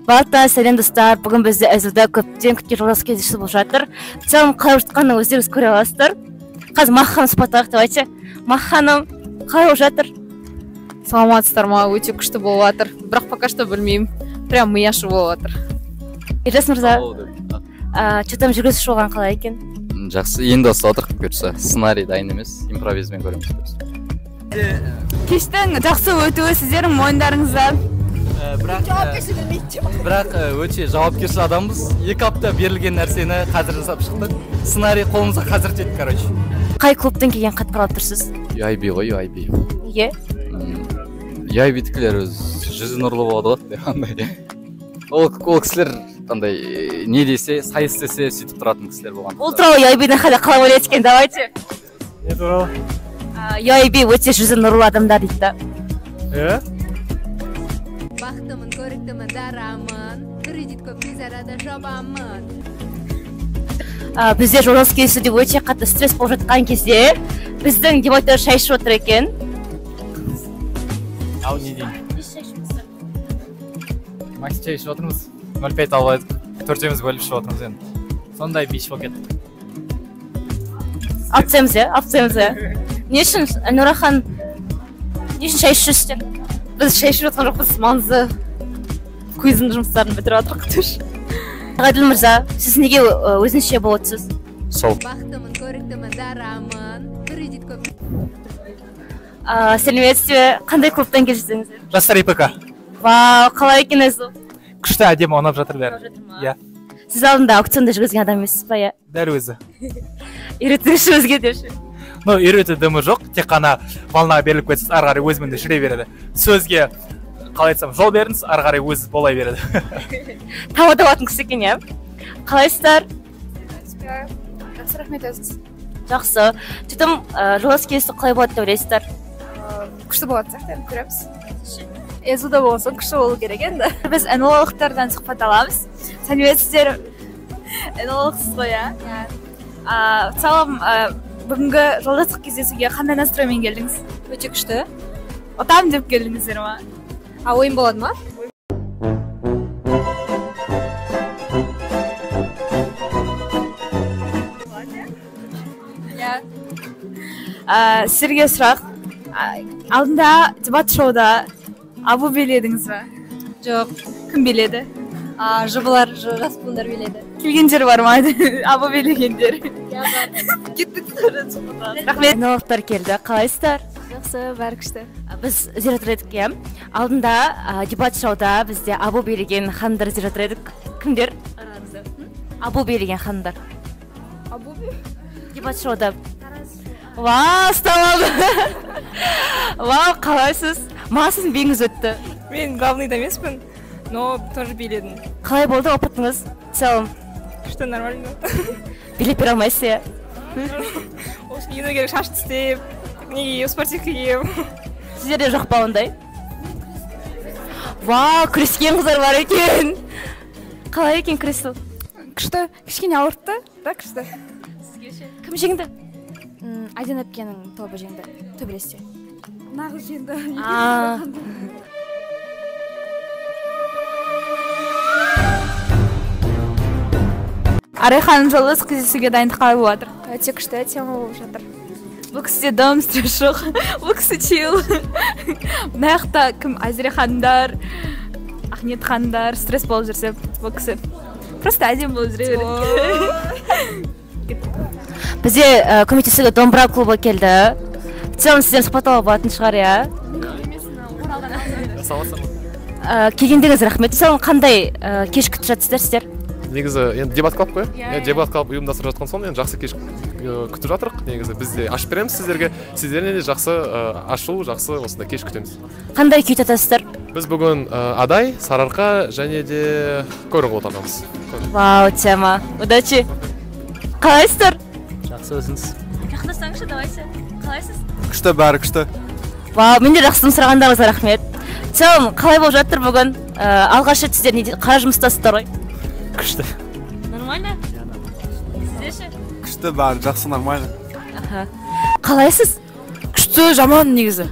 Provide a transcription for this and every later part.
Балта, сәлем достар. Бүгін бізде СУ-да көптен күткен жолдас кездесу болып жатыр. В целом қалай жатқанын өздеріңіз көре аласыздар. Қазір Мах ханым сұхбат алайық, давайте. Мах ханым, қалай болып жатыр? Саламатсыздар ма? Өте күшті болып жатыр. Бірақ пока что білмеймін. Прям ми ашу болып жатыр. Елжас мырза, че там жүргізуші болған қалай екен? Жақсы, енді бастап жатырық, бұйыртса. Сценарий дайын емес, импровизмен көреміз. Кештің жақсы өтуі сіздердің мойындарыңызда. Бірақ өте жауапкершіл адамбыз. 2 апта берілген нәрсені қазір жасап шықтық. Сценарий қолымызға қазір жетті, короче. Қай клубтан келген хат қарап тұрсыз? UIB ғой, UIB. Неге? UIB-дікілер өз жүзі нұрлы болады ғой, деп андай. Ол кісілер андай не десе, сайыс десе сөйтіп тұратын кісілер болған. Ол туралы UIB-дің халі қалай ойлайды екен, давайте. Не туралы? UIB өте жүзі нұрлы адамдар дейді да. Иә? Бақтымын, көріктімін, дарамын, кредит көп, тез арада жабамын. Бізде жолдас кездесуде өте қатты стресс болып жатқан кезде біздің дебаттар шай ішіп отыр екен. Ау, не деймін? Макс чай ішіп отырмыз. 0,5 алып алдық. Төртеуміз бөліп ішіп отырмыз енді. Сондай бич болып кетті. Алып тастаймыз, иә? Алып тастаймыз, иә? Не үшін, Нұрахан, не үшін шай ішіп жүрсіздер? Біз шай ішіп жатқан жоқпыз, маңызды квиздің жұмыстарын бітіріп жатырмық. Ғаділ мырза, сіз неге өзінше болып отырсыз? Сол. Бақтымын, көріктімін, дарамын, кредит көп. Сәлеметсіз бе? Қандай клубтан келіп жүрсіңіздер? Жастар ИПК. Вау, қалай екен СУ? Күшті, әдемі, ұнап жатыр бәрі. Иә. Сіз алдында аукционда жүргізген адам емессіз ба, иә? Дәл өзі. Үйретіңізші өзге депші. Ну, үйрету дымы жоқ, тек қана волнаға беріліп кетсіз, ары қарай өзімен де жүре береді. Сөзге, қалай айтсам, жол беріңіз, ары қарай өзі бола береді. Тамада болатын кісі екен, иә? Қалайсыздар? Жақсы, рахмет, өзіңіз. Жақсы. Түтім, жолдас кездесу қалай болады деп ойлайсыздар? Күшті болады сияқты, енді көреміз. СУ-да болған соң күшті болу керек енді. Біз энологтардан сұхбат аламыз. Сәлеметсіздер. Энологсыз ғой, иә? Иә. В целом, бүгінгі жолдастық кездесуге қандай настроймен келдіңіз? Өте күшті. Ұтам деп келдіңіздер ма? А ойын болады ма? Иә. Сіздерге сұрақ. Алдында дебат шоуда Абу биледіңіз ба? Жоқ. Кім биледі? Жұбылар, жас буындар биледі. Келгендер бар ма? Абу билегендер. Иә, бар. Кеттік. Рахмет. Энологтар келді. Қалайсыздар? Жақсы, бәрі күшті. Біз іздеп жатыр едік, иә. Алдында дебат шоуда бізде Абу билеген ханымдар іздеп жатыр едік. Кімдер? Абу билеген ханымдар. Абу би? Дебат шоуда. Вау, ұстап алды. Вау, қалайсыз? Маған сіздің биіңіз өтті. Мен главныйда емеспін, но тоже биледім. Қалай болды опытыңыз? В целом. Күшті, нормально. Билеп бере алмайсыз, иә? Ол үшін ену керек, шаш тістеп, не киіп, спортивка киіп. Сіздерде жоқ па ондай? Вау, күрескен қыздар бар екен. Қалай екен күресу? Күшті, кішкене ауыртты, бірақ күшті. Кім жеңді? Айден әпкенің тобы жеңді, төбелесте. Нағыз жеңді. Арай ханым, жолдас кездесуге дайындық қалай болып жатыр? Өте күшті, тема болып жатыр. Бұл кісіде дым стресс жоқ, бұл кісі чил. Мына жақта кім, Айзере ханымдар, Ақниет ханымдар стресс болып жүрсе, бұл кісі просто әдемі болып жүре береді. Бізде көмектесуге домбыра клубы келді. В целом сізден сұхбат алуға болатын шығар, иә? Келгендеріңізге рахмет. В целом қандай кеш күтіп жатсыздар сіздер? Негізі енді дебат клуб қой. Дебат клуб ұйымдастырып жатқан соң енді жақсы кеш күтіп жатырық. Негізі біз де ашып береміз сіздерге. Сіздерден де жақсы ашу, жақсы осындай кеш күтеміз. Қандай күй татасыздар? Біз бүгін Адай, Сарыарқа және де Көроғлы тартамыз. Вау, тема. Удачи. Қалайсыздар? Жақсы, өзіңіз? Жақындасаңызшы, давайте. Қалайсыз? Күшті, бәрі күшті. Вау, мен де жақсымын, сұрағандарыңызға рахмет. В целом, қалай болып жатыр бүгін? Алғаш рет сіздер қалай жұмыстасыздар ғой? Күшті. Нормально? Сізде ше? Күшті, бәрі жақсы, нормально. Қалайсыз? Күшті. Күшті, жаман негізі.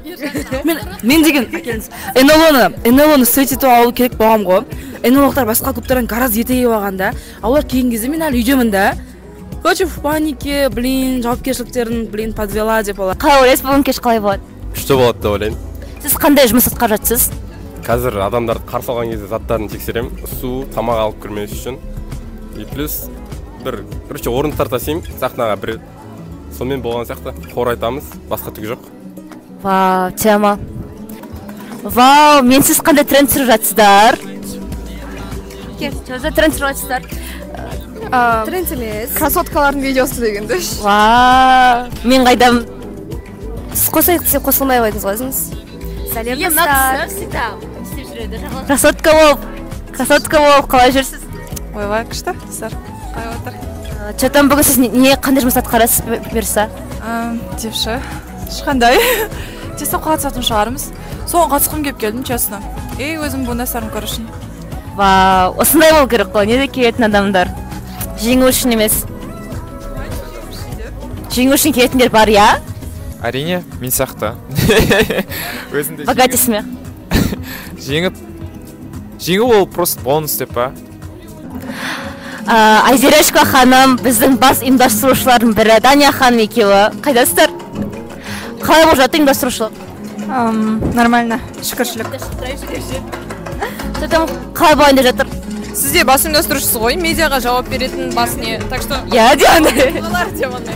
Мен деген әкеліңіз. НЛО-ны светить алу керек болғам ғой. НЛО-лықтар басқа клубтардан гораздо ерте келіп алған да. Олар келген кезде мен әлі үйдемін да. Короче, в панике, блин, жауапкершіліктерін, блин, подвела деп олар. Қалай ойлайсыз, бүгін кеш қалай болады? Күшті болады деп ойлаймын. Сіз қандай жұмыс атқарып жатсыз? Қазір адамдарды қарсы алған кезде заттарын тексеремін, су, тамақ алып кірмес үшін. И плюс бір, короче, орындықтар тасимын сахнаға бір. Сонымен болған сияқты, хор айтамыз, басқа түк жоқ. Вау, тема. Вау, мен сіз қандай тренд түсіріп жатсыздар? Что за тренд түсіріп жатсыздар? Тренд емес. Красоткалардың видеосы дегенді. Вау, мен қайдам? Сіз қосайық десе қосылмай қойдыңыз ғой өзіңіз. Сәлем, достар. Красотка болып, красотка болып қалай жүрсіз? Ойбай, күшті, достар. Қалай отыр? Че там бүгін сіз не қандай жұмыс атқарасыз бұйырса? Депші. Ешқандай. Тестовқа қатысатын шығармыз. Соған қатысқым келіп келдім, честно. И өзім буындастарым көру үшін. Вау, осындай болу керек қой. Неде келетін адамдар? Жеңу үшін емес. Жеңу үшін келетіндер бар, иә? Әрине, мен сияқты. Өзімді Богатый смех. Жеңу ол просто бонус деп па? Айзерешка ханым, біздің бас ұйымдастырушылардың бірі, Дания ханым екеуі. Қайдасыздар? Қалай болып жатыр ұйымдастырушылық? Нормально, шүкіршілік. Қалай болайын деп жатыр? Сіз де бас ұйымдастырушысыз ғой, медиаға жауап беретін бас не. Так что... Иә, Диана. Олар деп ондай.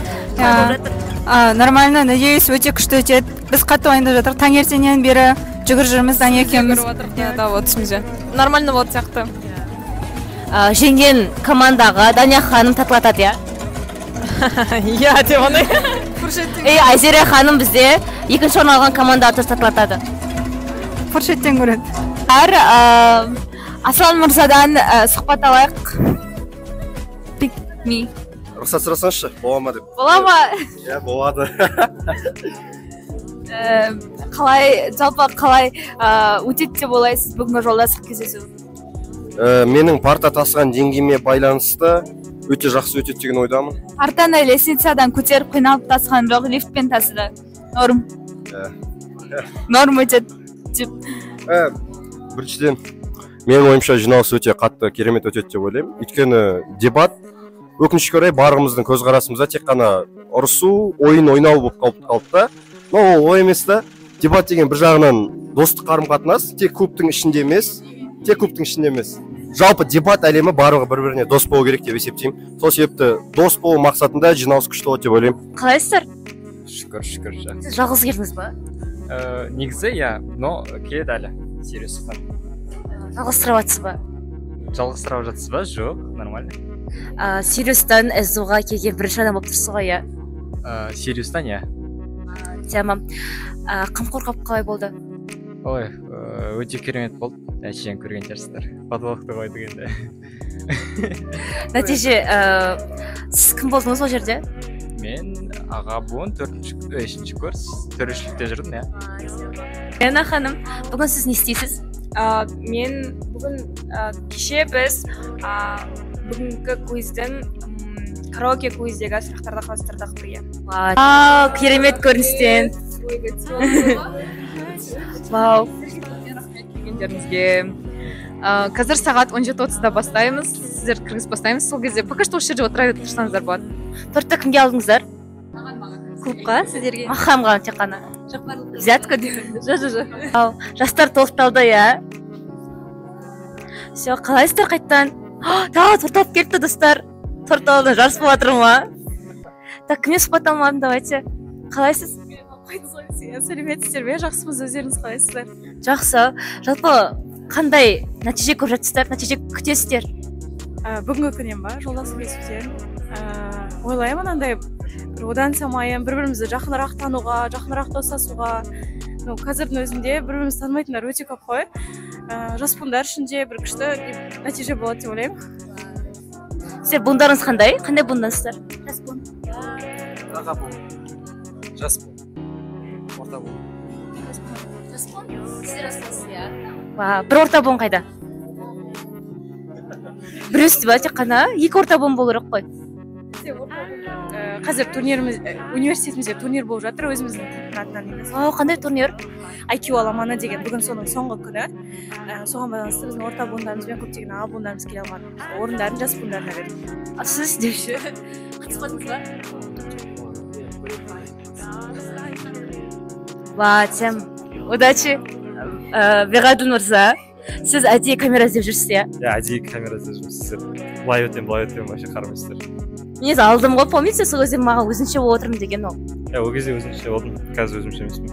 Нормально, надеюсь, өте күшті өтеді. Біз қатты уайымдап жатырмыз. Таңертеңнен бері жүгіріп жүрміз, Дания екеуміз. Да, вот түсімізде. Нормально болады сияқты. Жеңген командаға Дания ханым татылатады, иә? Иә, деп ондай. Ей, Айзере ханым бізде екінші орын алған командаға тоже татылатады. Фуршеттен көреді. Аслан мырзадан сұхбат алайық. Pick me. Рұқсат сұрасаңызшы, бола ма деп. Бола ма? Иә, болады. Қалай, жалпы қалай өтеді деп ойлайсыз бүгінгі жолдастық кездесу? Менің парта тасыған деңгейіме байланысты өте жақсы өтеді деген ойдамын. Партаны лестницадан көтеріп қиналып тасыған жоқ, лифтпен тасыды. Норм. Норм өтеді деп. Біріншіден, менің ойымша жиналыс өте қатты керемет өтеді деп ойлаймын. Өйткені дебат, өкінішке орай, барлығымыздың көзқарасымызда тек қана ұрысу, ойын ойнау болып қалып та. Но ол ой емес та. Дебат деген бір жағынан достық қарым-қатынас, тек клубтың ішінде емес, тек клубтың ішінде емес. Жалпы дебат әлемі барлығы бір-біріне дос болу керек деп есептеймін. Сол себепті дос болу мақсатында жиналыс күшті болады деп ойлаймын. Қалайсыздар? Шүкір, шүкір. Сіз жалғыз келдіңіз ба? Негізі, иә, но келеді әлі. Сириус. Жалғыз сұрап жатсыз ба? Жалғыз сұрап жатсыз ба? Жоқ, нормально. Сириустан СДУ-ға келген бірінші адам болып тұрсыз ғой, иә? Сириустан, иә. Тема. Қамқор қап қалай болды? Ой, өте керемет болды. Нәтижені көрген шығарсыздар. Подвохты қойдық енді. Нәтиже, сіз кім болдыңыз ол жерде? Мен аға буын 3-ші курс, төрешілікте жүрдім, иә. Лена ханым, бүгін сіз не істейсіз? Мен бүгін кеше біз бүгінгі квиздің караоке квиздегі сұрақтарды құрастырдық бірге. Вау, керемет көріністен. Вау. Келгендеріңізге. Қазір сағат 17:30-да бастаймыз. Сіздер кіргізіп бастаймыз. Сол кезде пока что осы жерде отыра тұрсаңыздар болады. Тортты кімге алдыңыздар? Клубқа, сіздерге. Махамға тек қана. Взятка деп. Жо-жо-жо. Вау, жастар толықталды, иә? Все, қалайсыздар қайттан? Тағы торт алып келіпті, достар. Торт алудан жарыс болып жатыр ма? Так, кімнен сұхбат алмадым, давайте. Қалайсыз? Сәлеметсіздер ме? Жақсымыз, өздеріңіз қалайсыздар? Жақсы. Жалпы қандай нәтиже көріп жатсыздар? Нәтиже күтесіздер? Бүгінгі күннен ба? Жолдастық кездесуден. Ойлаймын, андай бір одан самайын бір-бірімізді жақынырақ тануға, жақынырақ достасуға. Ну, қазірдің өзінде бір-бірімізді танымайтындар өте көп қой. Жас буындар үшін де бір күшті нәтиже болады деп ойлаймын. Сіздер буындарыңыз қандай? Қандай буындансыздар? Жас буын. Аға буын. Жас буын. Орта буын. Жас буын? Сіздер жастасыз, иә? Вау, бір орта буын қайда? Біреусіз ба тек қана? Екі орта буын болу керек қой. Қазір турниріміз, университетімізде турнир болып жатыр, өзіміздің клубтың атынан емес. Вау, қандай турнир? IQ аламаны деген, бүгін соның соңғы күні. Соған байланысты біздің орта буындарымыз бен көптеген аға буындарымыз келе алмады. Орындарын жас буындарына бердік. А сіз деуші қатыспадыңыз ба? Ва, тем. Удачи. Беғаділ мырза, сіз әдейі камера іздеп жүрсіз, иә? Иә, әдейі камера іздеп жүрмін. Сіздер былай өтемін, былай өтемін, вообще қарамайсыздар. Негізі алдым ғой, помните, сол кезде маған өзінше болып отырмын деген ол. Иә, ол кезде өзімше болдым, қазір өзімше емеспін.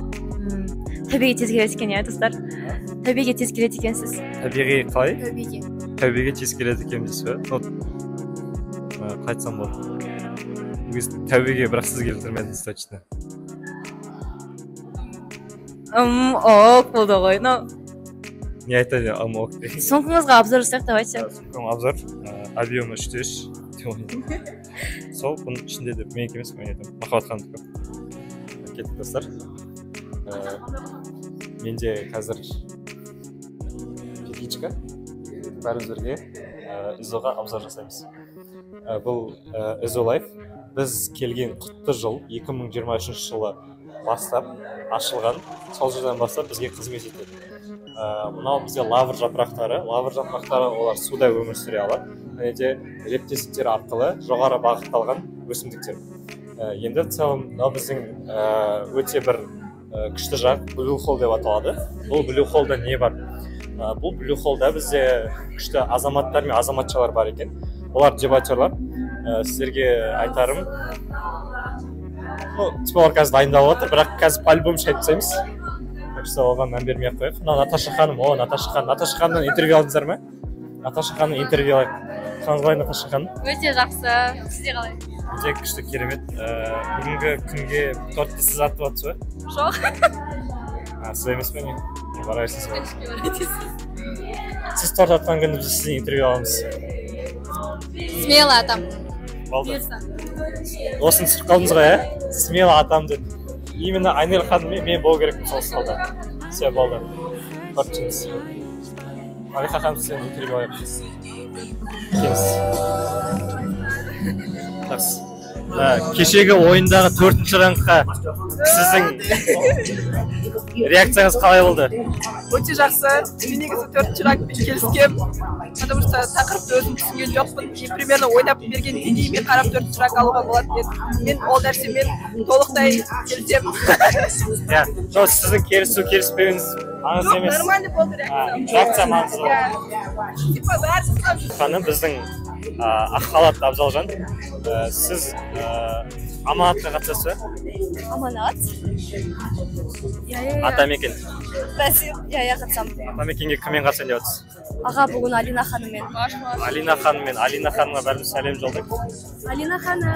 Тәубеге тез келеді екен, иә, достар? Тәубеге тез келеді екенсіз. Табиғи қалай? Тәубеге. Тәубеге тез келеді екенмін дейсіз бе? Ну, қалай айтсам болады? Ол кезде тәубеге бірақ сіз келтірмедіңіз точно. Ок болды ғой, ну. Не айтайын, ок деген. Сумкаңызға обзор жасайық, давайте. Сумкам обзор, объемы 3-3. Сол, бұның ішінде де менікі емес, мен айтамын. Махаббат ханымдікі. Кеттік, достар. Менде қазір петличка. Бәріміз бірге Изоға обзор жасаймыз. Бұл Изо Лайф. Біз келген құтты жыл 2023 жылы бастап ашылған, сол жылдан бастап бізге қызмет етеді. Мынау бізде лавр жапырақтары. Лавр жапырақтары олар суда өмір сүре алады. Және де лептесіктер арқылы жоғары бағытталған өсімдіктер. Енді в целом мынау біздің өте бір күшті жақ Blue Hall деп аталады. Бұл Blue Hall'да не бар? Бұл Blue Hall'да бізде күшті азаматтар мен азаматшалар бар екен. Олар дебатерлар. Сіздерге айтарым, ну, типа олар қазір дайындалып жатыр, бірақ қазір по-любому шай тастаймыз. Так что оған мән бермей ақ қояйық. Мынау Наташа ханым, о, Наташа ханым. Наташа ханымнан интервью алдыңыздар ма? Наташа ханым интервью алайық. Қалыңыз қалай, Наташа ханым? Өте жақсы. Сізде қалай? Өте күшті, керемет. Бүгінгі күнге тортты сіз атып жатсыз ба? Жоқ. А, сіз емес пе, не? Бара берсеңіз болады. Ешкім. Сіз торт атқан күні біз сізден интервью аламыз. Смело атам. Болды. Осыны түсіріп қалдыңыз ғой, ә? Смело атам деп. Именно Айнель ханыммен мен болу керекпін сол столда. Все, болды. Торт жейміз. Малиха ханым, сізден интервью алайық. Келіңіз. Жақсы. Кешегі ойындағы 4-ші рангқа сіздің реакцияңыз қалай болды? Өте жақсы. Мен негізі 4-ші рангпен келіскем, потому что тақырыпты өзім түсінген жоқпын. И примерно ойнап берген деңгейіме қарап 4-ші ранг алуға болады дедім. Мен ол нәрсемен толықтай келісемін. Иә, жоқ, сіздің келісу келіспеуіңіз маңызды Жоқ, емес. нормальный болды реакция. Реакция маңызды болды. Иә. Типа бәрі сызған. Ханым, біздің ақ халатты абзал жан. Сіз аманатқа қатысасыз ба? Аманат? Иә. Атамекен. Бәсе, иә, қатысамын. Атамекенге кіммен қатысайын деп жатырсыз? Аға, бүгін Алина ханыммен. Алина ханыммен. Алина ханымға бәріміз сәлем жолдайық. Алина ханым.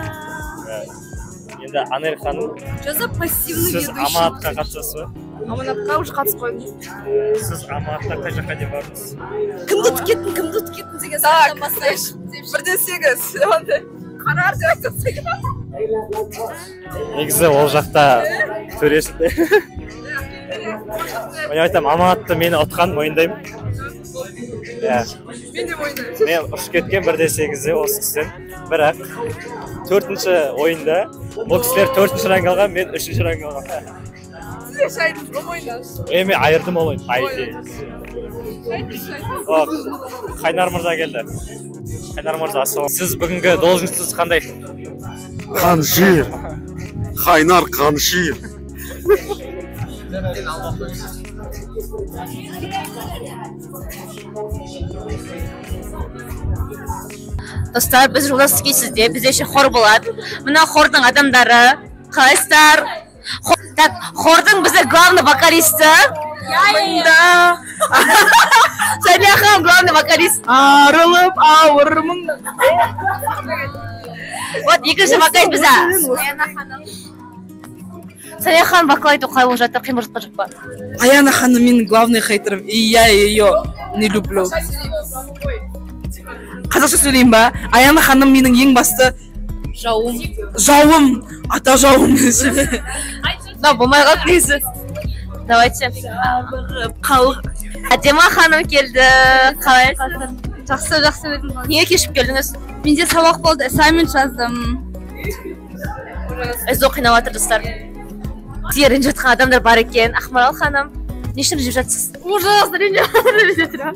Енді Анель ханым, Жаза пассивный сіз ведущий. аманатқа қатысасыз ба? Аманатқа уже қатысып қойдым. Сіз аманатқа қай жаққа дейін бардыңыз? Кімді ұтып кеттің, кімді ұтып кеттің деген Так, сұрақтан бастайыншы. 1-8. Ондай. Қарар деп айтып. Негізі ол жақта төреші. Мен айтамын, аманатты мені ұтқан мойындаймын. Иә. Мен де мойындаймын. Мен ұшып кеткен 1-8-де осы кісіден. Бірақ 4-ші ойында ол кісілер 4-ші ранг алған, мен 3-ші ранг алған. Сіз де шайдыңыз ғой, мойындаңызшы. Мен айырдым ол ойынды, по идее. О, Қайнар мырза келді. Қайнар мырза, ассалам. Сіз бүгінгі должностыңыз қандай? Қаншир. Қайнар қаншир. Достар, біз жолдас кейсізде, бізде еще хор болады. Мына хордың адамдары, қалайсыздар? Так, хордың бізде главный вокалисті. Мында. Сәния ханым главный вокалист. Арылып ауыр мұңнан. Вот екінші вокалист бізде. Сәния ханым, вокал айту қалай болып жатыр? Қиын болып жатқан жоқ па? Аяна ханым менің главный хейтерім, и я ее не люблю. Қазақша сөйлеймін ба? Аяна ханым менің ең басты жауым. Жауым, ата жауым. Да, болмай қалды негізі. Давайте. Әдема ханым келді. Қалайсыз? Жақсы, жақсы өзім. Неге кешігіп келдіңіз? Менде сабақ болды, assignment жаздым. СДО қинап жатыр, достар. Сізге ренжіп жатқан адамдар бар екен. Ақмарал ханым, не үшін ренжіп жатсыз? Ужасно ренжіп жатырмын.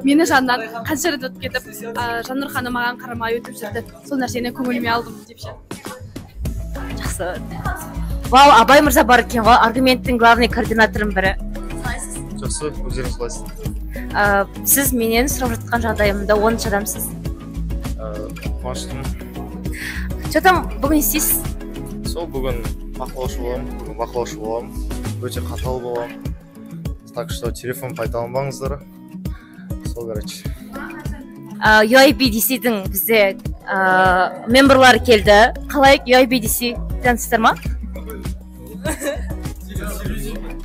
Мені жаннан қанша рет өтіп кетіп, Жаннұр ханым маған қарамай өтіп жүрді. Сол нәрсені көңіліме алдым деп ше. Жақсы. Вау, Абай мырза бар екен ғой, аргументтің главный координаторының бірі. Қалайсыз? Жақсы, өздеріңіз қалайсыз? Сіз менен сұрап жатқан жағдайымда 10-шы адамсыз. Қуаныштымын. Что там, бүгін не істейсіз? Сол бүгін бақылаушы боламын, бүгін бақылаушы боламын, өте қатал боламын. Так что телефон пайдаланбаңыздар. Сол, короче. UIBDC-дің бізде мемберлары келді. Қалай UIBDC танысыздар ма?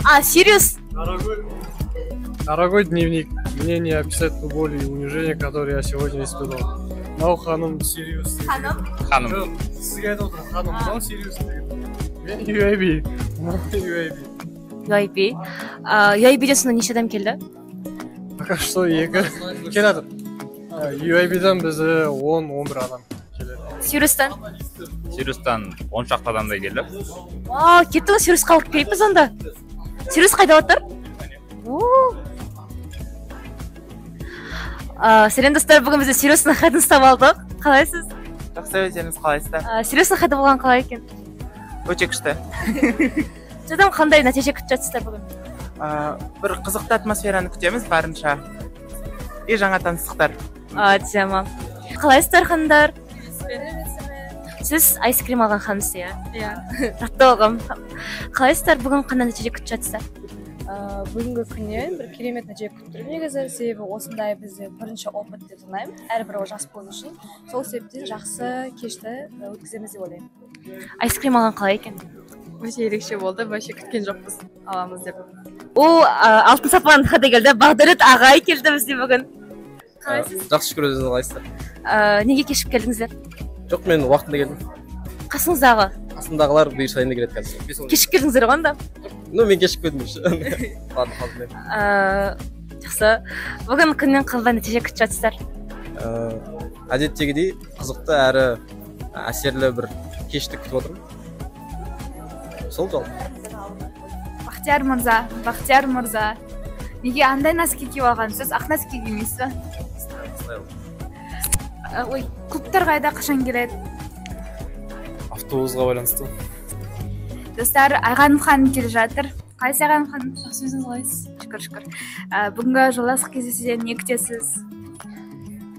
А, Сириус? Дорогой дневник, мне не описать ту боль и унижение, которое я сегодня испытал. Мынау ханым Сириус. Ханым? Ханым. Сізге айтып отырмын, ханым, мынау Сириус деген. Мен UIB. Мынау UIB. UIB. UIB-ден сонда неше адам келді? Пока что 2. Келеді. UIB-ден бізде 10-11 адам келеді. Сириустан? Сириустан 10 шақты адамдай келді. Вау, кетті ғой, Сириусқа алып келіппіз онда. Сириус қайда отыр? Сәлем, достар, бүгін бізде Сириустың хатын ұстап алдық. Қалайсыз? Жақсы, өздеріңіз қалайсыздар? Сириустың хаты болған қалай екен? Өте күшті. Содан қандай нәтиже күтіп жатсыздар бүгін? Бір қызықты атмосфераны күтеміз барынша. И жаңа таныстықтар. Тема. Қалайсыздар, ханымдар? Сіз айскрим алған ханымсыз, иә? Иә. Қатты алғам. Қалайсыздар, бүгін қандай нәтиже күтіп жатсыздар? Бүгінгі күннен бір керемет нәтиже күтіп тұрмын негізі, себебі осындай бізде бірінші опыт деп санаймын, әрбір жас буын үшін. Сол себептен жақсы кешті өткіземіз деп ойлаймын. Айскрим алған қалай екен? Өте ерекше болды, вообще күткен жоқпыз аламыз деп. О, алтын сапаның хаты келді, Бағдәулет ағай келді бізге бүгін. Қалайсыз? Жақсы, шүкір, өзіңіз қалайсыздар? Неге кешігіп келдіңіздер? Жоқ, мен уақытында келдім. Қасыңыздағы? Қасымдағылар бұйырса енді келеді қазір. Кешігіп келдіңіздер ғой онда? Ну, мен кешігіп келдім. Ладно, қалдым. Жақсы. Бүгін күннен қандай нәтиже күтіп жатсыздар? Әдеттегідей қызықты әрі әсерлі бір кешті күтіп отырмын. Сол жалпы. Бақтияр мырза, Бақтияр мырза. Неге андай носки киіп алғансыз? Ақ носки кимейсіз ба? Ой, клубтар қайда, қашан келеді? Автобусға байланысты. Достар, Айғаным ханым келе жатыр. Қалайсыз, Айғаным ханым? Жақсы, өзіңіз қалайсыз? Шүкір, шүкір. Бүгінгі жолдастық кездесуден не күтесіз?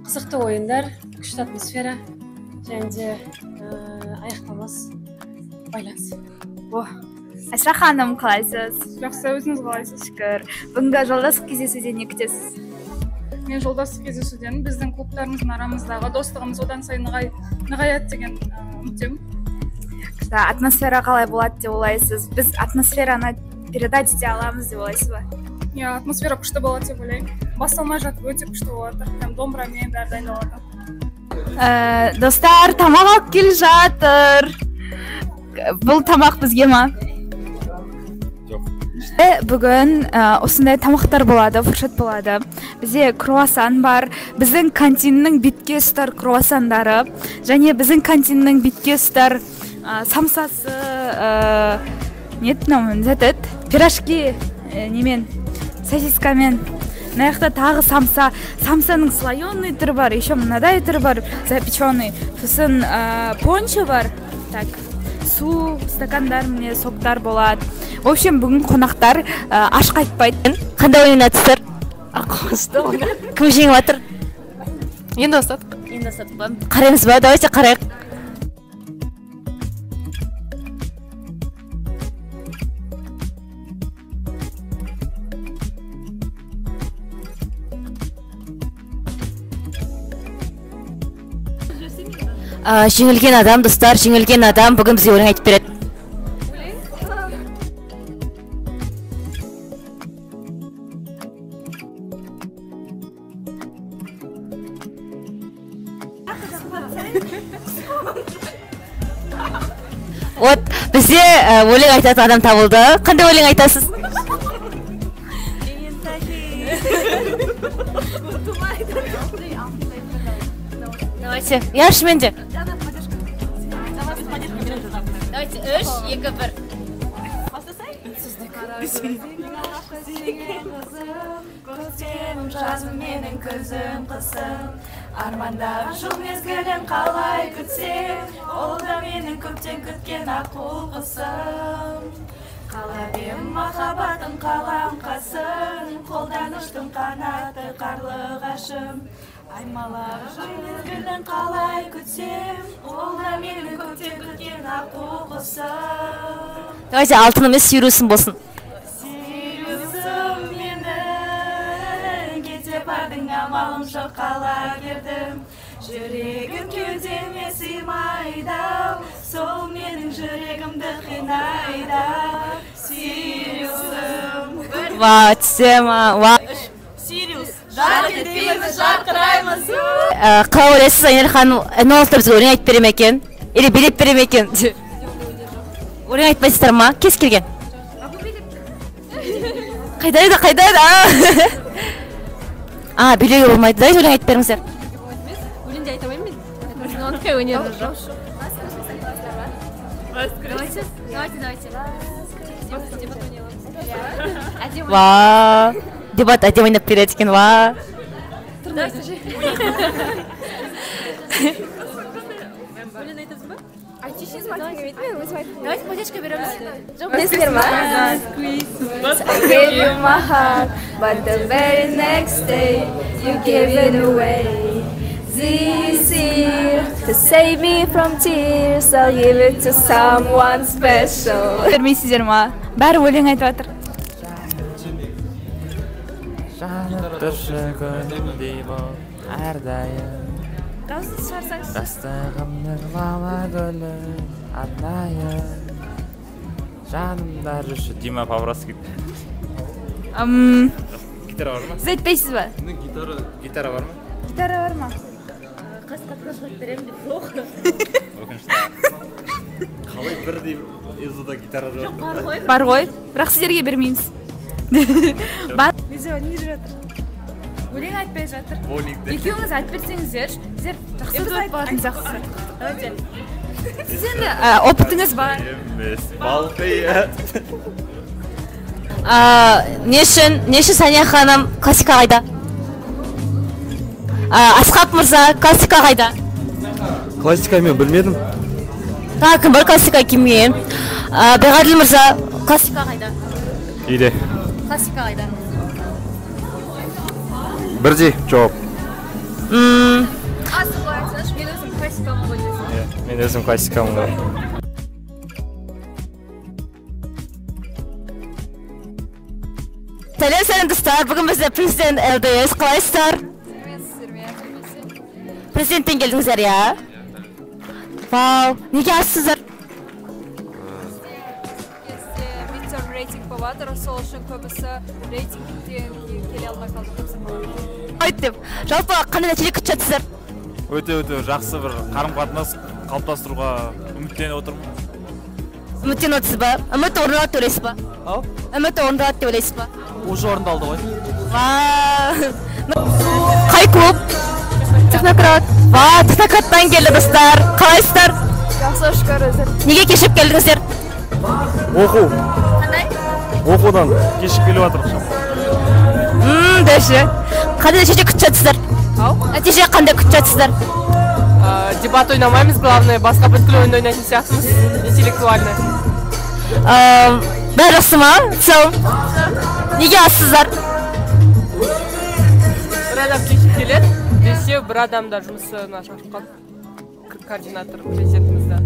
Қызықты ойындар, күшті атмосфера және де аяқталмас байланыс. О, Әсра ханым, қалайсыз? Жақсы, өзіңіз қалайсыз? Шүкір. Бүгінгі жолдастық кездесуден не күтесіз? Мен жолдастық кездесуден біздің клубтарымыздың арамыздағы достығымыз одан сайын нығаяды деген үміттемін. Атмосфера қалай болады деп ойлайсыз? Біз атмосфераны передать ете аламыз деп ойлайсыз ба? Иә, атмосфера күшті болады деп ойлаймын. Басталмай жатып өте күшті болады. Прям домбырамен бәрі дайындалады. Достар, тамақ алып келе жатыр. Бұл тамақ бізге ма? Жоқ. Бүгін осындай тамақтар болады, фуршет болады. Бізде круассан бар, біздің кантиннің бетке ұстар круассандары, және біздің кантиннің бетке ұстар самсасы, не еді, пирожки немен, сосискамен. Мына жақта тағы самса, самсаның слоеный түрі бар, еще мынадай түрі бар, запеченный. Сосын пончо бар, так, су, стакандар, міне соктар болады. В общем, бүгін қонақтар аш қайтпайды. Қандай ойын ойнадыңыздар? Қуанышты. Кім жеңіп жатыр? Енді бастадық. Енді бастадық па? Қараймыз ба? Давайте қарайық. Жеңілген адам, достар, жеңілген адам бүгін бізге өлең айтып береді. Вот, бізде өлең айтатын адам табылды. Қандай өлең айтасыз? Давайте, я шынымен де. Давайте 3, 2, 1. Көктемім, жазым менің күзім, қысым. Армандаған жыл мезгілін қалай күтсем, ол да менің көптен күткен аққу құсым. Қалап ем махаббатым қалам қасым, қолдан ұштым қанатты қарлығашым. Аймалағы жыл мезгілін қалай күтсем, ол да менің көптен күткен аққу құсым. Давайте алтын емес, Сириусым болсын. Сириусым менің, кете бардың амалым жоқ қала бердім. Жүрегім кеудеме сыймайды, сол менің жүрегімді қинайды. Сириусым. Вау, тема, вау. Сириус, жарқ етпейміз, жарқыраймыз. Қалай ойлайсыз, Айнель ханым, энологтар бізге өлең айтып бере ме екен? Или билеп бере ме екен? Өлең айтпайсыздар ма? Кез келген. Қайда еді, қайда еді? А, билеуге болмайды. Давайте өлең айтып беріңіздер. Өлең де айта алмаймын мен. Ондай өнерім жоқ. Давайте, давайте, давайте. Вау. Дебат әдемі ойнап береді екен, вау. Өлең айтасың ба? Давайте поддержка береміз. Білесіздер ма? I gave you my heart, but the very next day you gave it away. This year, to save me from tears, I'll give it to someone special. Көрмейсіздер ма? Бәрі өлең айтып жатыр. Жанып тұршы күнімдей бол әрдайым. Дауысты шығарсаңызшы. Жастығымның лала гүлі арнайы. Жанымда жүрші. Дима Павровский. Гитара бар ма? Сіз айтпайсыз ба? Гитара бар ма? Гитара бар ма? Өкінішті. Қалай бірдей ИЗО-да гитара жоқ? Бар ғой, бірақ сіздерге бермейміз. Бар. Мезева не жүріп жатыр? Өлең айтпай жатыр. Боулингте. Екеуіңіз айтып берсеңіздер, сіздер жақсы дуэт болатын сияқтысыздар. Давайте. Сіз енді опытыңыз бар. Емес, балқия. Не үшін Сания ханым классика қайда? Асқат мырза, классика қайда? Классика мен білмедім. Тағы кім бар классика келмеген? Беғаділ мырза, классика қайда? Үйде. Классика қайда? Бірдей жауап. Асыл айтсаңшы, мен өзім классикамын ғой десең. Мен өзім классикамын ғой. Сәлем, сәлем достар, бүгін бізде президент ЛДС, қалайсыздар? Президенттен келдіңіздер, иә? Вау, неге азсыздар? Midterm рейтинг болып жатыр, сол үшін көбісі рейтингтен келе алмай қалды деп саналады. Айт деп. Жалпы қандай нәтиже күтіп жатсыздар? Өте-өте жақсы бір қарым-қатынас қалыптастыруға үміттеніп отырмын. Үміттеніп отырсыз ба? Үміт орындалады деп ойлайсыз ба? Ау? Үміт орындалады деп ойлайсыз ба? Уже орындалды ғой. Вау! Қай клуб? Технократ. Вау, технократтан келді достар. Қалайсыздар? Жақсы, шүкір өзі. Неге кешігіп келдіңіздер? Оқу. Қандай? Оқудан кешігіп келіп жатырмық шамалы. Дәші. Қандай нәтиже күтіп жатсыздар? Ау? Нәтиже қандай күтіп жатсыздар? Дебат ойнамаймыз, главное, басқа бүткіл ойынды ойнайтын сияқтымыз, интеллектуально. Бәрі жақсы ма? В целом. Неге азсыздар? Бір адам кешігіп келеді, десе бір адам да жұмысына шашып қалды. Координатор президентімізді.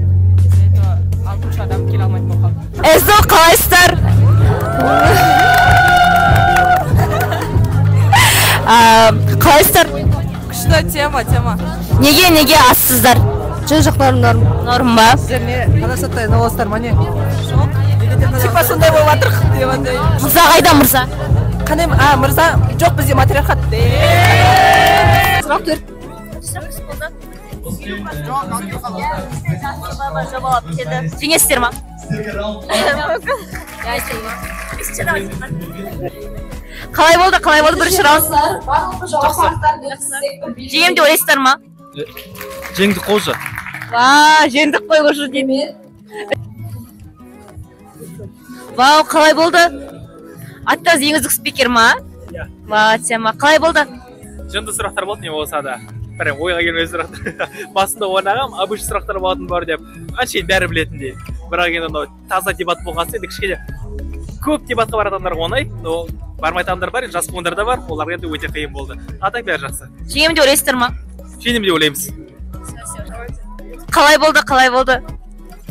Из-за этого алтыншы адам келе алмайтын болып қалды. ЭЗО қалайсыздар? Қалайсыздар? Күшті тема, тема. Неге азсыздар? Жоқ, норм, норм. Норм ба? Сіздер не, Қазақстанда НЛО-стар ма не? Типа сондай болып жатырық деп андай. Мырза қайда, мырза? Қандай, мырза, жоқ, бізде матриархат. Сұрақ 4. Жеңесіздер ма? Қалай болды, қалай болды бірінші раунд? Жеңем деп ойлайсыздар ма? Жеңдік қой уже. Ва, жеңдік қой уже деймін. Вау, қалай болды? Аттаз ең үздік спикер ма? Иә. Ва, тема. Қалай болды? Жынды сұрақтар болды, не болса да. Прям ойға келмеген сұрақтар. Басында ойлағам, обычный сұрақтар болатын бар деп. Әншейін бәрі білетіндей. Бірақ енді анау таза дебат болған соң енді кішкене көп дебатқа баратын адамдар оңай, но бармайтын адамдар бар, жас буындар да бар, оларға енді өте қиын болды. А так бәрі жақсы. Жеңемін деп ойлайсыздар ма? Жеңемін деп ойлаймыз. Қалай болды, қалай болды?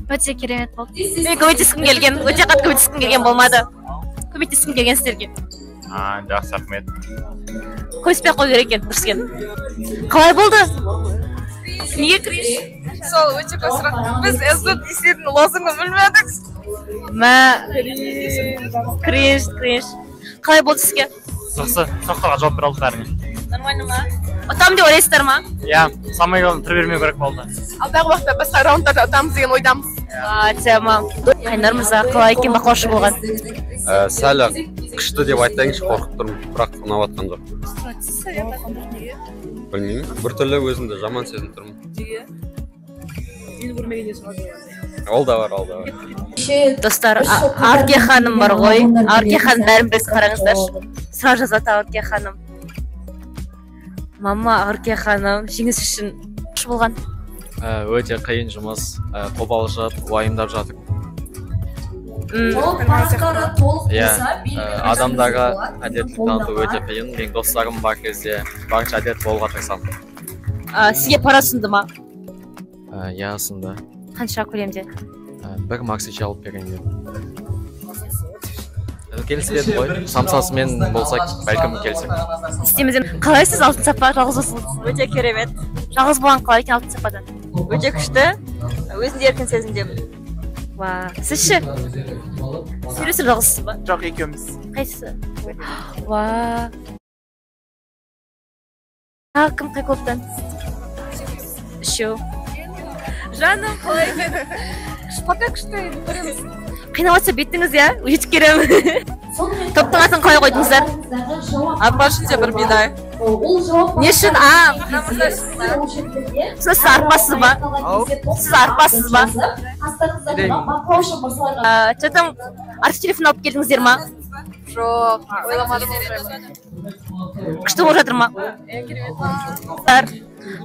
Өте керемет болды. Мен көмектескім келген, өте қатты көмектескім келген болмады. Көмектескім келген сіздерге. Жақсы, рахмет. Көмектеспей ақ қою керек екен, дұрыс екен. Қалай болды? Неге кринж? Сол өте көп сұрақ. Біз СД десетін лозунгын білмедік. Мә, кринж, кринж. Қалай болды сізге? Жақсы, сұрақтарға жауап бере алдық бәріне. Нормально ма? Ұтамын деп ойлайсыздар ма? Иә, самое главное, түр бермеу керек болды. Алдағы уақытта басқа раундтарда ұтамыз деген ойдамыз. Тема. Қайнар мырза, қалай екен бақылаушы болған? Сәл күшті деп айтайыншы, қорқып тұрмын, бірақ ұнап жатқан жоқ. Білмеймін, біртүрлі өзімді жаман сезініп тұрмын. Неге? Мені көрмегенде солай. Ол да бар, ол да бар. Достар, Арке ханым бар ғой. Арке ханым бәрін білесіз, қараңыздаршы. Сұрақ жазады Арке ханым. Мама, Арке ханым, жеңіс үшін күш болған. Өте қиын жұмыс, қобалжып, уайымдап жатып. Иә, адамдарға әдептілік таныту өте қиын. Менің достарым бар кезде барынша әдепті болуға тырысамын. Сізге пара ұсынды ма? Иә, ұсынды. Қанша көлемде? Бір максише алып берейін дедім. Келіспедім ғой. Самсасымен болса, бәлкім келсек. Істемеден. Қалайсыз Алтын Сапа, жалғыз болсаңыз? Өте керемет. Жалғыз болған қалай екен Алтын Сападан? Өте күшті. Өзімді еркін сезіндемін. Ва, сіз ше? Сөйлесіп жалғызсыз ба? Жоқ, екеуміз. Қайсысы? Ва. Кім қай клубтан? Үшеу. Жаным, қалай екен? Пока күшті, енді көреміз. Қинап жатса беттіңіз, иә? Жетіп келемін. Топтың атын қалай қойдыңыздар? Арпа ішінде бір бидай. Не үшін? Сіз арпасыз ба? Сіз арпасыз ба? Че там, артық телефон алып келдіңіздер ма? Жоқ, ойламадым. Күшті болып жатыр ма?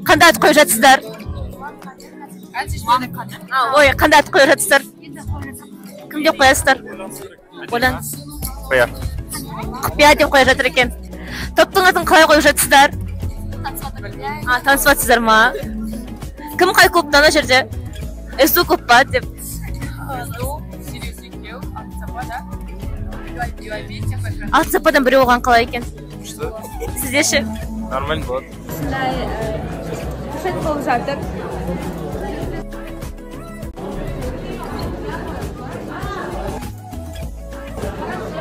Қандай ат қойып жатсыздар? Ой, қандай ат қойып жатсыздар? Кім деп қоясыздар? Ойлан. Құпия. Құпия деп қойып жатыр екен. Топтың атын қалай қойып жатсыздар? Танысып жатсыздар ма? Кім қай клубта ана жерде? СДУ клуб па деп? СДУ, Сириус екеу, Алтын Сапа, да? Алтын Сападан біреу болған қалай екен? Күшті. Сізде ше? Нормально болады. Осындай буфет болып жатыр.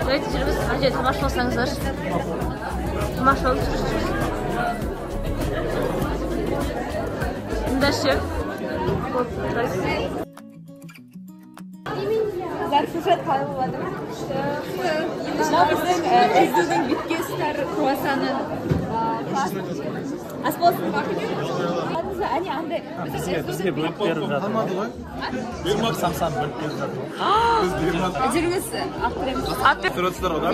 Давайте жүрміз, ана жерде тамаша болсаңыздар. Тамаша болып жүрсіз. Мында ше? Буфет қалай болады? Мынау біздің СДУ-дің бетке ұстар круассаны. Ас болсын. Әне андай. Бізге бөліп беріп жатыр. Самсаны бөліп беріп жатыр. Жүріңіз, алып береміз. Түсіресіздер ғой, да?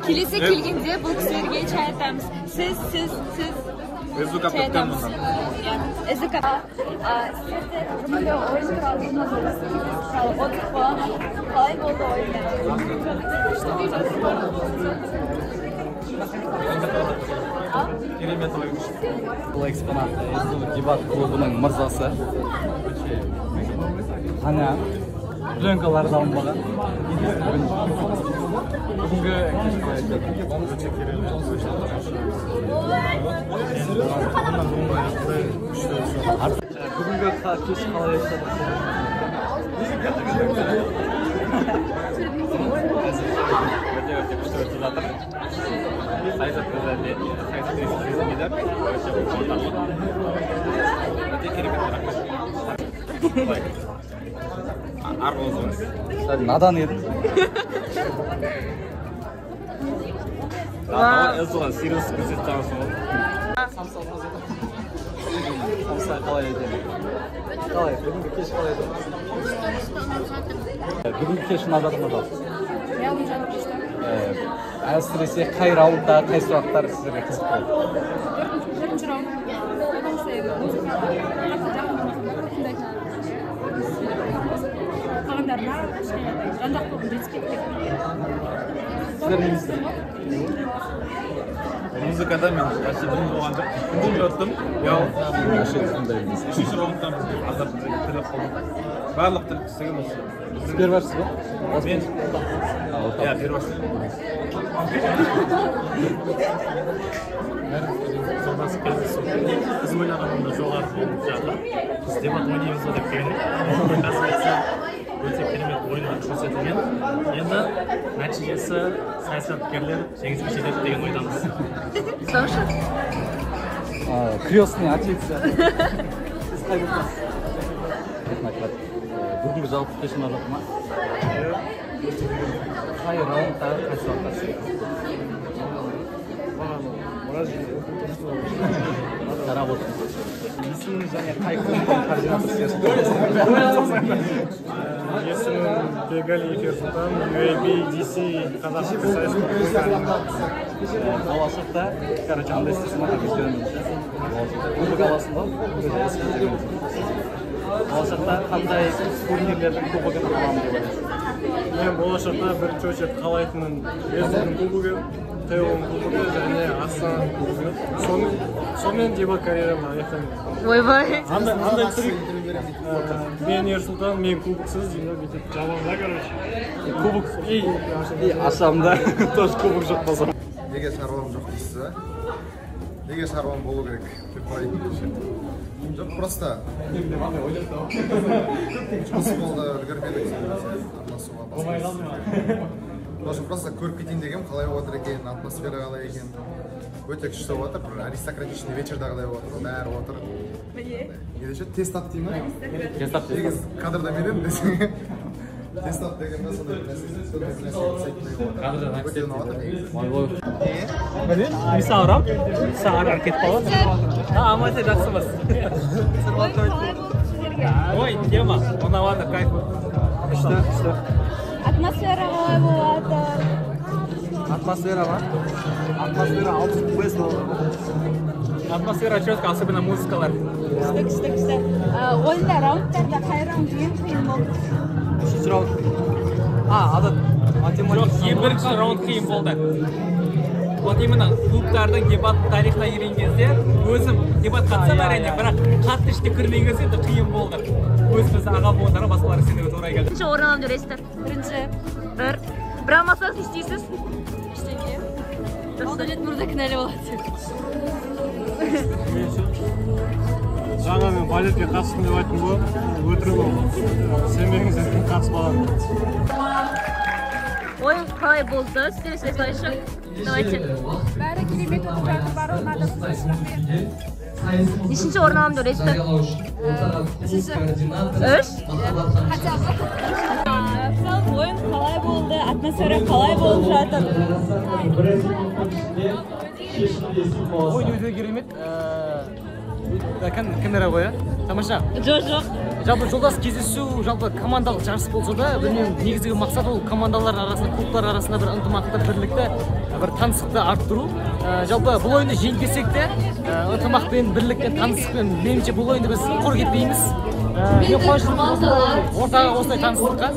Келесі келгенде бұл кісілерге чай атамыз. Сіз, сіз, сіз. СДУ каптан мұнда. СДУ кап. Сіздерде бүгінгі ойын туралы отзыв бола ма? Қалай болды ойын? Керемет ойын. Бұл экспонат СДУ дебат клубының мырзасы. Қана пленкалар да алынбаған. Бүгінгі өте керемет. Бүгінгі кеш қалай өтті? Өте өте күшті өтіп жатыр. Саясат кезінде өте қуантарлық. Өте керемет, рахмет. Сәл надан едім. Сириус көрсетіп. Хамса қалай екен? Қалай? Бүгінгі кеш қалай екен? Бүгінгі кеш ұнап жатыр ма жалпы? Иә, ұнап жатыр күшті. Әсіресе қай раундта, қай сұрақтар сіздерге қызық болды? Төртінші раунд. Потому что музыкаға қатты жақын болмасам, тыңдайтын. Қалғандарына кішкене жан-жақтылығым жетіспейді деп. Сіздер не дейсіздер? Музыкада мен вообще дым болған жоқ. Үндемей отырдым. Вообще тыңдаймыз. Үшінші раундтан бізге аздап тілеп қалдық. Барлық тіл түсіген осы. Сіз первашсыз ба? Мен иә, перваш. Жолдас кездесу. Біз ойлағаннан жоғары болып жатыр. Біз дебат ойнаймыз ба деп келген. Оказывается, өте керемет ойындар көрсетілген. Енді нәтижесі саясаткерлер жеңіске жетеді деген ойдамыз. Слушай. Крестный отец. Сіз қай классыз? Рахмет. Бүгінгі жалпы кеш ұнап жатыр ма? Қай раундтағы қай сұрақтар сізге қызық болды? Қарап отырмыз. Есіміңіз және қай клубтың координаторы сізге? Есімім Бегалиев Ерсұлтан, UAB, DC, Қазақстан сайыс. Болашақта, короче, андай істейсің ба, кубок аласың ба? Болашақта қандай турнирлердің кубогын аламын деп ойлайсың? Мен болашақта бірінші очередь қалайтыным Елдің кубогы, Тейлон кубогы және Астана кубогы. Сонымен дебат карьерамды аяқтаймын. Ойбай. Андай трюк. Мен Ерсұлтан, мен кубоксыз деймін, бүйтіп жабамын да, короче. Кубок и ашамын да, тоже кубок жоқ болса. Неге шаруам жоқ дейсіз ба? Неге шаруам болу керек деп қарайтын. Жоқ, просто жұмыс болды, үлгермедік араласуға. Болмай қалды ма? Просто көріп кетейін дегенмін, қалай болып жатыр екен, атмосфера қалай екен. Өте күшті болып жатыр, бір аристократичный вечердағыдай болып жатыр, бәрі отыр. Не деуші еді? Тест ап дей ма? Тест ап. Негізі кадрда мен едім десең. Тест ап деген ба, сондай бір нәрсе, сондай бір нәрсе жасайтындай болып жатыр. Өте ұнап жатыр негізі. Білмеймін, мен саған ұрамын, саған ары кетіп қалады. Аман сен жақсымыз. Ой, тема, ұнап жатыр, кайф. Күшті, күшті. Атмосфера қалай болып жатыр? Атмосфера ма? Атмосфера 65 болды. Атмосфера четко, особенно музыкалар. Күшті, күшті, күшті. Ойында раундтарда қай раунд ең қиын болды? Үшінші раунд. Адат, математика. Жоқ, бірінші раунд қиын болды. Вот именно клубтардың дебат тарихына келген кезде өзім дебат қатысам әрине, бірақ қатты іште кірмеген кезде енді қиын болды. Өзіміз аға буындарға басқалар сенуге тура келді. Бірінші орын аламын деп ойлайсыздар? Бірінші. Бір. Бір алмасаңыз не істейсіз? Ештеңе. Алдәулет мырза кінәлі болады. Жаңа мен балетке қатыстым деп айттым ғой. Өтірік ол. Сенбеңіздер, қатыспағанмын. Ойын қалай болды? Сіздер сөйлесейікші. Давайте. Бәрі керемет өтіп жатыр, бәрі ұнады. Нешінші орын аламын деп ойлайсыздар? Үшінші. Үш? Хотя бы. Ойын қалай болды? Атмосфера қалай болып жатыр? Ойын өте керемет. Камера ғой, тамаша. Жоқ, жоқ. Жалпы жолдас кездесу, жалпы командалық жарыс болса да, білмеймін, негізгі мақсат ол командалар арасында, клубтар арасында бір ынтымақты, бірлікті, бір таныстықты арттыру. Жалпы бұл ойынды жеңіп келсек те, ынтымақпен, бірлікпен, таныстықпен, меніңше бұл ойынды біз құр кетпейміз. Мен қуаныштымын ортаға осындай таныстыққа.